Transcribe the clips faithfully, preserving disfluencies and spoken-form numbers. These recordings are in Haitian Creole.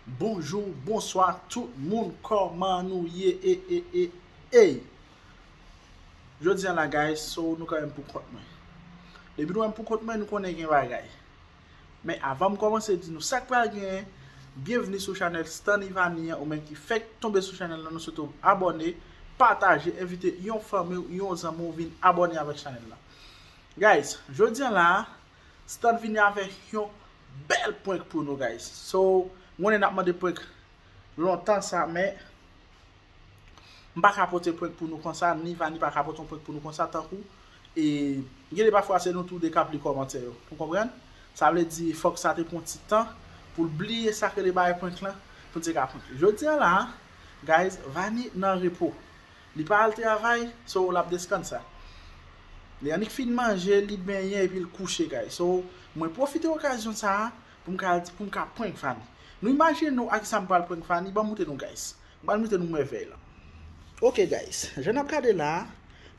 Bonjou, bonswa tout moun, kòman nou ye? E, e, e, ey! Jodi a la, guys, so nou ka wè m pou kont mwen. Depi nou wè m pou kont mwen, nou konnen gen bagay. Men avan m kòmanse di nou sa k pral genyen, byenvni sou chanèl Stanley Vanny an, ou menm ki fèk tonbe sou chanèl la, nou swete w abòne, pataje, envite yon fanmi w, yon zanmi w vin abòne avèk chanèl la. Guys, jodi a la, Stan vini avèk yon bèl prank pou nou, guys. So, m konnen n ap mande prank lontan sa, men m pa ka pote prank pou nou konsa, ni Vanny pa ka pote yon prank pou nou konsa, tankou, e, gen de pafwa se nou tou de k ap li kòmantè yo. Ou konprann? Sa vle di, fòk sa te pran ti tan pou l bliye sa k rele bagay prank lan, pou l te ka prank. Jodi a la, guys, Vanny nan repo. Li pa al travay, so l ap deskann sa. Li annik fin manje, li benyen epi l kouche, guys. So, mwen pwofite okazyon sa a pou m ka, pou m ka prank Vanny. Nou imajine nou ak sa m pral prank Vanny, ban m montre nou, guys. M pral montre nou mèvèy lan. Ok, guys, jan n ap gade la a,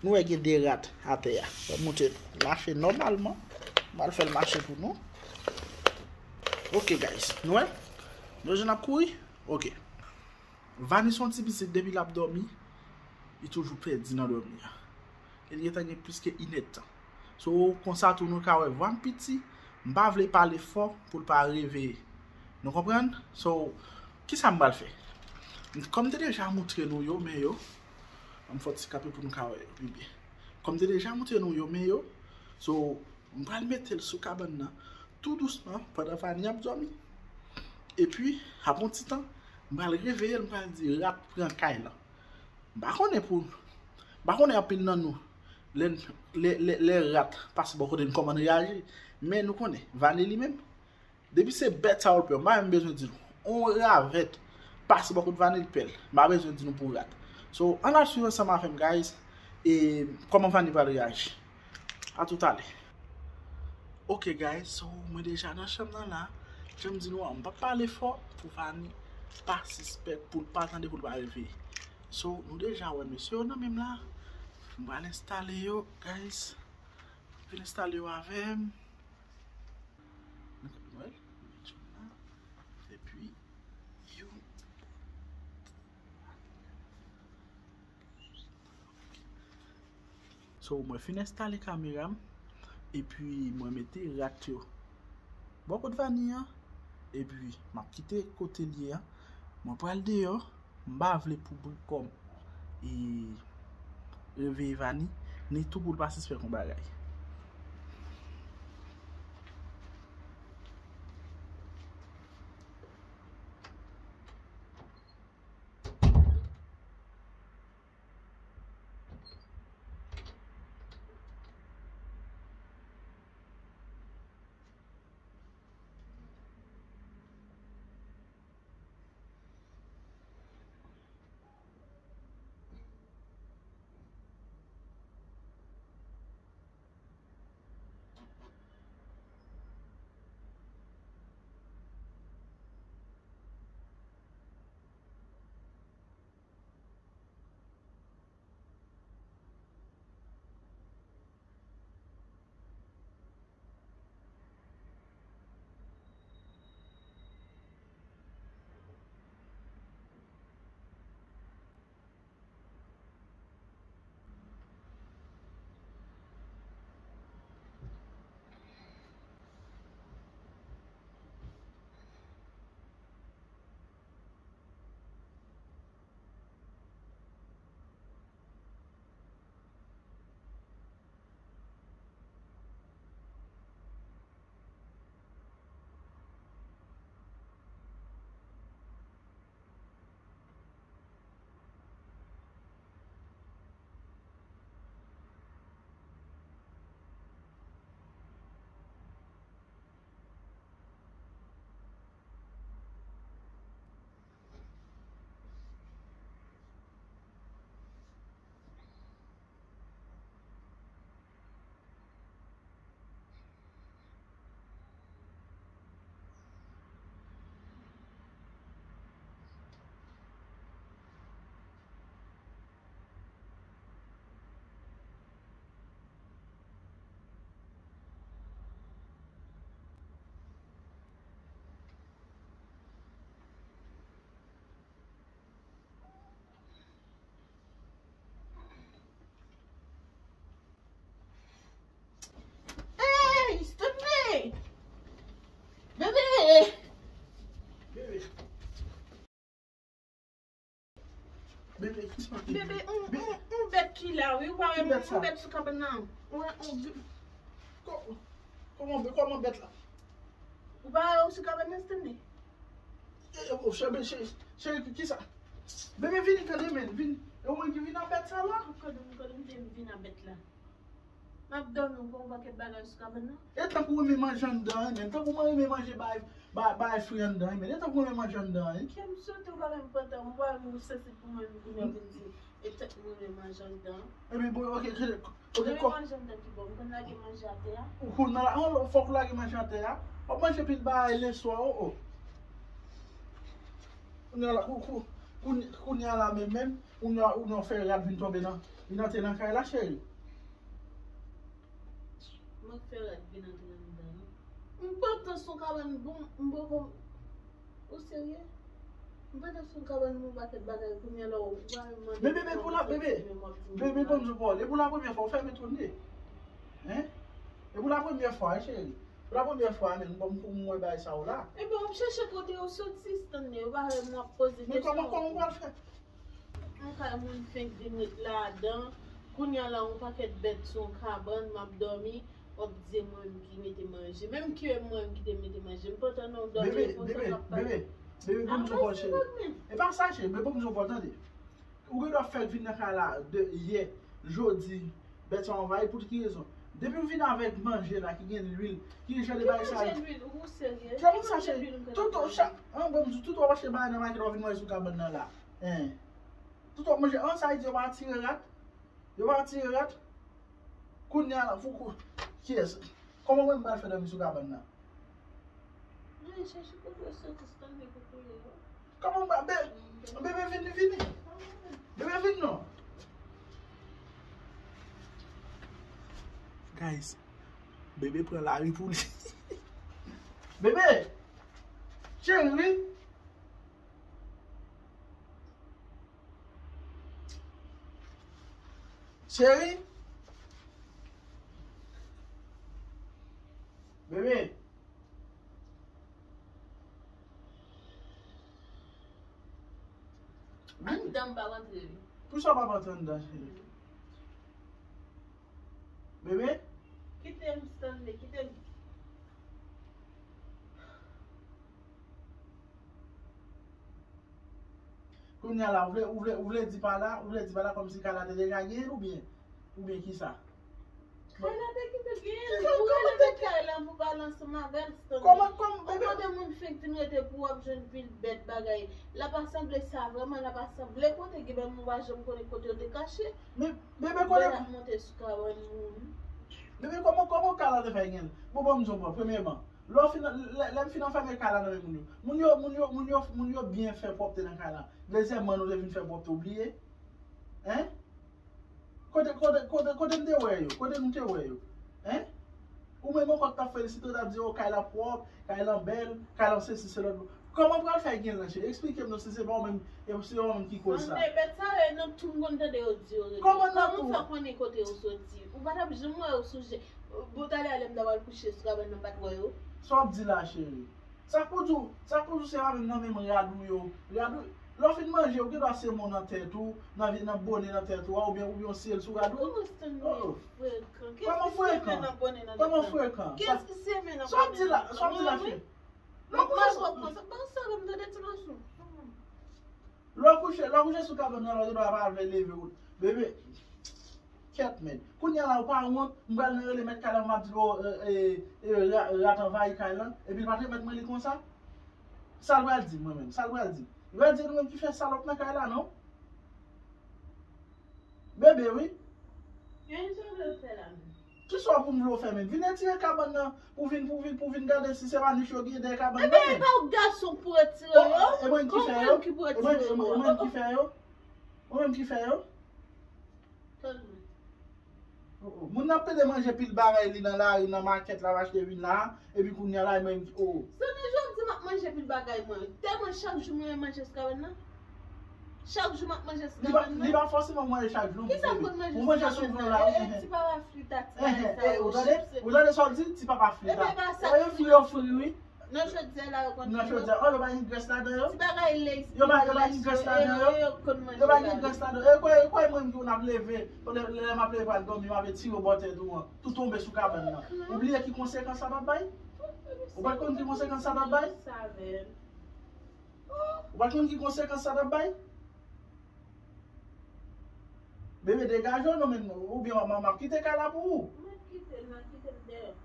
nou wè gen de rat atè a. Ban m montre nou. Mache nòmalman. M pral fè l mache pou nou. Ok, guys, nou wè? Nou wè jan n ap kouri? Ok. Vanny se yon ti pitit, depi l ap dòmi, li toujou pèdi nan dòmi an. E li gentan gen plis ke inèdtan. So, konsa tou nou ka wè vwa m piti, m pa vle pale fò pou l pa reveye. Nou konprann? So, kisa m pral fè? Kòm m te deja montre nou yo, men yo, ban m fè yon ti kanpe pou nou ka wè yo pi byen. Kòm m te deja montre nou yo, men yo, so, m pral mete l sou kabann nan tou dousman pandan Vanny ap dòmi. Epi, apre yon ti tan, m pral reveye l, m pral di rat pran kay lan. M pa konnen pou, m pa konnen anpil nan nou, lè, lè, lè, lè rat pase bò kote n kòman n reyaji, men nou konnen, Vanny li menm, depi se bèt sa yo l pè, m pa menm bezwen di nou. On ravèt pase bò kote Vanny l pè l, m pa bezwen di nou pou rat. So, ann al swiv ansanm avè m, guys, e kòman Vanny pral reyaji. A toutalè. Ok, guys, so, mwen deja nan chanm nan la. Jan m di nou an, m p ap pale fò pou Vanny pa sispèk, pou l pa tande, pou l pa reveye. So, nou deja wè mesye yo nan men m la. M pral enstale yo, guys. Vin enstale yo avè m. Nou wè l? Epi, yo. So, mwen fin enstale kamera m, epi mwen mete rat yo bò kot Vanny an, epi m ap kite kote l ye a. Mwen pral deyò, m pa vle pou Brikòm e reveye Vanny, ni tou pou l pa sispèk yon bagay. Bebe, on, on, on bèt ki la, wi. Ou pa wè yon bèt sou kabann nan? Ou wè on... Kò-, kòman, kòman bèt la? Ou pa wè yo sou kabann nan, Stanley? E, e, o, cheri, cheri, cheri, ki, ki sa? Bebe, vini, tande, men, vini. E ou menm ki vin a bèt sa la? Ou konnen, ou konnen m te vin a bèt la. M ap dòmi, ou pa wè yon pakèt bagay sou kabann nan? E tankou w renmen manje anndan, wi, men. Tankou w renmen manje bay, bay, bay fri anndan, wi, men. E tankou w renmen manje anndan, wi. Kè m sote, ou pa menm pran tan, ou pa menm sansib pou mwen, vin kounye a vin di, e tankou w renmen manje anndan. Ebyen, bon, ok, ok, ok, renmen manje anndan ki bon, m konn lage manje atè a. Ou konn la, an, fòk ou lage manje atè a. W ap manje pil bagay lèswa, o, o. Kounye a la, kou-, kou-, kounye, kounye a la menm, menm, ou nan, ou nan fè rad vin tonbe nan, vin antre nan kay la, cheri. Mwen k fè rad vin antre anndan, non. M pantan sou kabann, bon, m poko. Ou serye? M pantan sou kabann, m yon pakèt bagay, kounye a la, ou pa mande... Men, bebe, pou la, bebe, bebe, ban m di w pawòl. E pou la premyè fwa, ou fè m etone. Hein? E pou la premyè fwa, wi, cheri. Pou la premyè fwa, men, bon, pou mwen bay sa w la. Ebyen, w ap chèche kote yo soti, Stanley. Ou pa wè m ap poze kesyon. Men kòman, kòman w pral fè? Yon kay moun fenk vin ret ladan. Kounye a la, yon pakèt bèt sou yon kabann, m ap dòmi. W ap di se mwen menm ki mete manje. Menm ki e mwen menm ki te mete manje. M pantan nan yon dòmi konsa m ap pale. Bebe, bebe, bebe, ban m di w pawòl, cheri. E pa sa, cheri, men ban m di w pawòl, tande. Ou gen dwa fèk vin nan kay la de yè, jodi, bèt sa anvayi, pou ki rezon? Depi w vin avèk manje la ki gen lwil, ki jan de bagay sa yo. Ki manje lwil? Ou serye? Ki manje lwil m konn achte? Tout w ap achte bagay nan makèt, w ap vin manje sou kabann nan la. Hein. Tout w ap manje, an, sa vle di yo pa tire rat? Yo pa tire rat? Kounye a la, fou kou. Kiyès? Kòman mwen m pral fè dòmi sou kabann nan? Mwen chèche kote yo soti, Stanley, kote yo ye. Kòman mwen, be-, bebe, vini, vini. Bebe, vini non. Guys, bebe pran lari pou li. Bebe! Cheri, wi. Cheri. Bebe. Anndan m pa rantre, wi. Poukisa w pa rantre anndan, cheri? Bebe? Kite m, Stanley, kite m. Kounye a la, ou vle, ou vle, ou vle di pa la, ou vle di pa la kòmsi kay la te deja genyen oubyen, oubyen kisa? Kay la te kite genyen, ou rele met kay la pou pale ansanm avè l, Stanley. Kòman, kòman, bebe? Ou kote moun fenk vin rete pou w ap jwenn pil bèt bagay. L ap asanble sa vrèman, l ap asanble kote gen menm ou pa janm konnen kote yo te kache. Men, bebe, kote... Bèt ap monte sou kabann moun. Bebe, kòman, kòman kay la te fè genyen? Bon, ban m di w, bon, premyèman, lè w fin, lè, lè m fin anfème kay la nan men moun yo, moun yo, moun yo, moun yo, moun yo byen fè pwòpte nan kay la. Dezyèmman, nou te vin fè pwòpte, ou bliye? Hein? Kote, kote, kote, kote m te wè yo? Kote nou te wè yo? Hein? Ou menm ankò k t ap felisite w, t ap di, o, kay la pwòp, kay la bèl, kay la sesi, se lòt. Kòman pral fè gen l nan cheri? Eksplike m non, si se pa ou menm, e si se ou menm ki koz sa. Tande, bèt sa yo nan tou m konn tande yo di yo rete. Kòman nan tou? Kòman w fè konnen kote yo soti? Ou pa t ap janm wè yo sou je. Bon, talè a lè m ta pral kouche sou kabann nan, m pa t wè yo. Sa w ap di la, cheri? Sa k pou di w, sa k pou di w se pa menm nan menm rad ou yo. Rad ou, lè w fin manje, ou gen dwa semon nan tèt ou, nan vi-, nan bone nan tèt ou a, oubyen, oubyen yon syèl sou rad ou. Kòman Stanley frekan? Kòman frekan? Kòman frekan? Kiyès ki semen nan bone nan tèt ou? Sa w ap di la, sa w ap di la, cheri? Lè w kouche sou, lè w kouche sou kabann nan, lè w gen dwa pa vle leve ou. Bebe, kèt, men. Kounye a la, ou pa wont, m pral nan rele mèt kay la, m ap di l, o, e, e, e, ra-, rat anvayi kay la, epi l pa t remèt mwen li konsa. Sa l pral di mwen menm? Sa l pral di? Li pral di nou menm ki fè salòp nan kay la, non? Bebe, wi. Kisa w vle w fè la menm? Kisa pou m vle w fè menm? Vin retire kabann nan pou vin, pou vin, pou vin gade si se pa nich yo gen dèyè kabann nan menm. Ebyen, e pa w gason k pou retire yo? E mwen ki fè yo? Ou menm ki pou retire yo? E mwen ki fè yo? Ou menm ki fè yo? Tande. Oh, oh. Moun nan ap pede manje pil bagay li nan lari, nan makèt, l ap achte vin la, epi kounye a la, e mwen ki, oh. Stanley, jodi m ap manje pil bagay mwen. Tèlman chak jou mwen manje sou kabann nan. Chak jou m ap manje sou kabann nan. Li pa, li pa fòseman manje chak jou non. Kisa m konn manje sou kabann nan? E, e, ti papa frit a ti bagay sa yo, chips. Ou tande sa w di? Ti papa frit a. Ebyen, e pa sa k fri yo fri, wi. Nan chodyè la, yo konn Nan chodyè, oh, yo pa gen grès ladan yo? Ti bagay Lays, yo pa, yo pa gen grès ladan yo? Yo, yo konn manje yo pa gen grès ladan yo. E kwè, e kwè mwen menm ki w ap leve, lè, lè m ap leve pral dòmi, m ap tire w bò tèt ou an, tou tonbe sou kabann nan. Ou bliye ki konsekans sa t ap bay? Ou pa t konn ki konsekans sa t ap bay? Ou pa t konn ki konsekans sa t ap bay? Bebe, degaje w non, men, oubyen m, m ap kite kay la pou ou. M ap kite l, m ap kite l dèyè.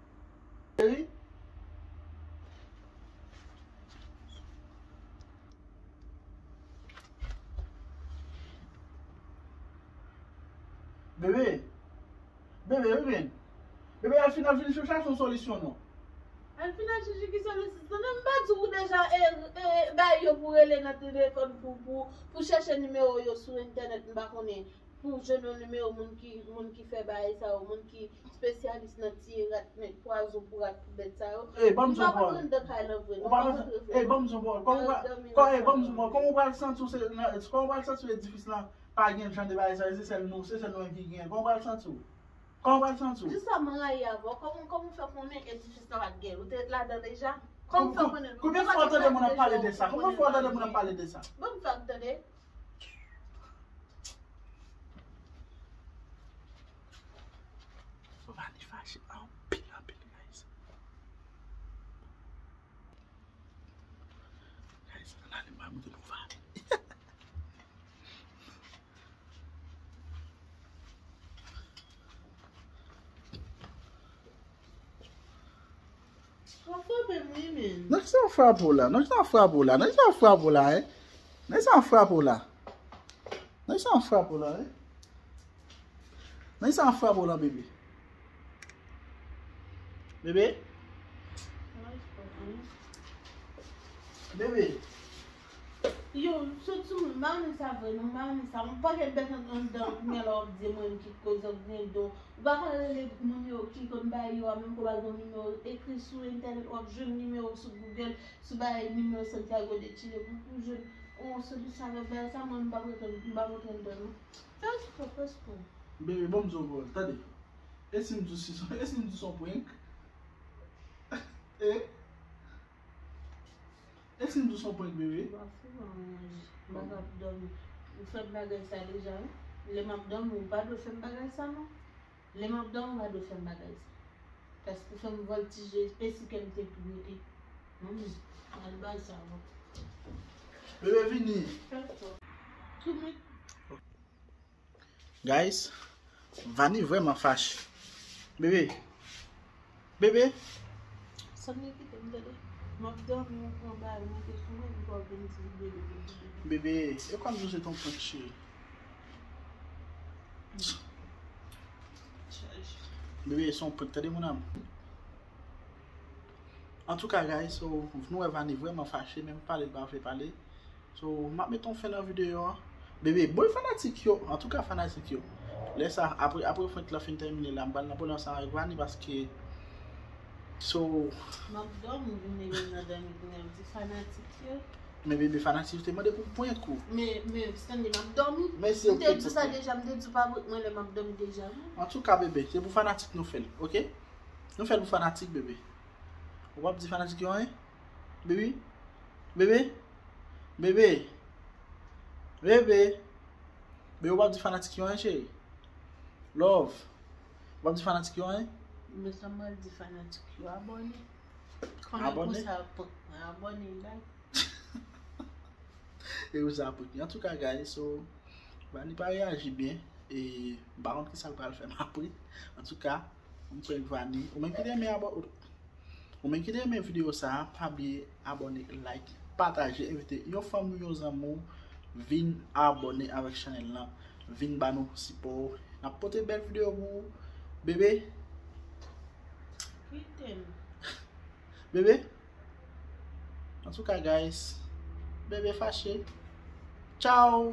Cheri. Bebe. Bebe, bebe. Bebe, al fin, al fin chache yon solisyon non. Al fin al chèche ki solisyon. Tande, m pa di w deja, e, e, bay yo pou rele nan telefòn pou, pou, pou chèche nimewo yo sou entènèt, m pa konnen. Pou jwenn yon nimewo moun ki, moun ki fè bagay sa yo, moun ki espesyalis nan tiye rat, met pwazon pou rat, pou bèt sa yo. Ey, ban m di w yon pawòl. Ou pa rantre nan kay lan vre non, ou pa rantre vre. Ey, ban m di w yon pawòl. Kòman ou pral, kòman, ey, ban m di w yon pawòl. Kòman ou pral santi w se, nan, kòman ou pral santi w edifis lan pa gen jan de bagay sa yo, se sèl nou, se sèl nou menm ki genyen? Kòman ou pral santi w? Kòman w pral santi w? Jis sa m rayi avè w. Kòman, kòman w fè konnen edifis lan pa t gen? Ou te ladan deja? Kòman w fè konnen? Konbyen fwa w tande moun ap pale de sa? Konbyen fwa w tande moun ap pale de sa? Bon, m fè w tande. Vani fache anpil, anpil, guys. Guys, ann ale, m pral montre nou Vani. Nèg sa frape w la, nèg sa frape w la, nèg sa frape w la, hein. Nèg sa frape w la. Nèg sa frape w la, hein. Nèg sa frape w la, bebe. Bebe? Bebe. Yo, sot sou mwen, m pa renmen sa vre, non, m pa renmen sa. Yon pakèt bèt anndan, kounye a la w ap di mwen ki koze w gen don. Ou pa ka rele moun yo ki konn bay yo a, menm ke w pa gen nimewo, ekri sou entènèt, w ap jwenn nimewo sou Google, sou bay nimewo Santiago de Chile pou, pou jwenn yon solisyon avèk bagay sa, mwen m p ap rete, m p ap rete anndan non. Fè respè, fè respè. Bebe, ban m di w yon pawòl, tande. E si m di w si son, e si m di w son prank? E? E si m di w son prank, bebe? Ou pa fou, manje. M pa ka ap dòmi. Ou fè m bagay sa deja, wi. Lè m ap dòmi, ou pa dwe fè m bagay sa, non. Lè m ap dòmi, ou pa dwe fè m bagay sa. Paske ou fè m vòltije, e si kè m te pi rete. Manje. Al bay sa, bon. Bebe, vini. Fè sa. Tout mwen Guys, Vani vrèman fache. Bebe. Bebe. Sa m gen kite m tande. M ap dòmi, ou pran bagay, ou mete sou mwen, ou pa vin di bebe, bebe, bebe. Bebe, e kwa m di w se ton prank, cheri. Bebe, se yon prank, tande, mon amour. Antouka, guys, so, nou wè Vani vrèman fache, menm pale l pa vle pale. So, m ap met yon fen nan videyo an. Bebe, bon fanatik yo, antouka fanatik yo. Lè sa, apre, apre prank la fin tèmine la, m pral nan pale ansanm avèk Vani paske, so, m ap dòmi, vin nan dòmi kounye a, m di fanatik yo. Men bebe, fanatik yo te mande pou prank ou. Men, men, Stanley, m ap dòmi. M te di w sa deja, m te di w pa prank mwen lè m ap dòmi deja, wi. Antouka, bebe, se pou fanatik nou fè l, oke? Nou fè l pou fanatik, bebe. Ou p ap di fanatik yo anyen? Bebe? Bebe? Bebe? Bebe? Bebe, ou p ap di fanatik yo anyen, cheri? Love. Ou p ap di fanatik yo anyen? Men sa m pral di fanatik yo, abòne. Konnen pou sa, abòne, like. E ou sa prank li. Antouka, guys, so, Vani pa reyaji byen. E m pa konn kisa l pral fè m apre. Antouka, m prank Vani. Ou menm ki te renmen abò-, ou menm ki te renmen videyo sa a, pa bliye abòne, like, pataje, envite yon fanmi w, yon zanmi w vin abòne avèk chanèl lan. Vin ba nou sipò. N ap pote bèl videyo pou ou. Bebe. Kite m. Bebe. Antouka, guys, bebe fache. Tchao!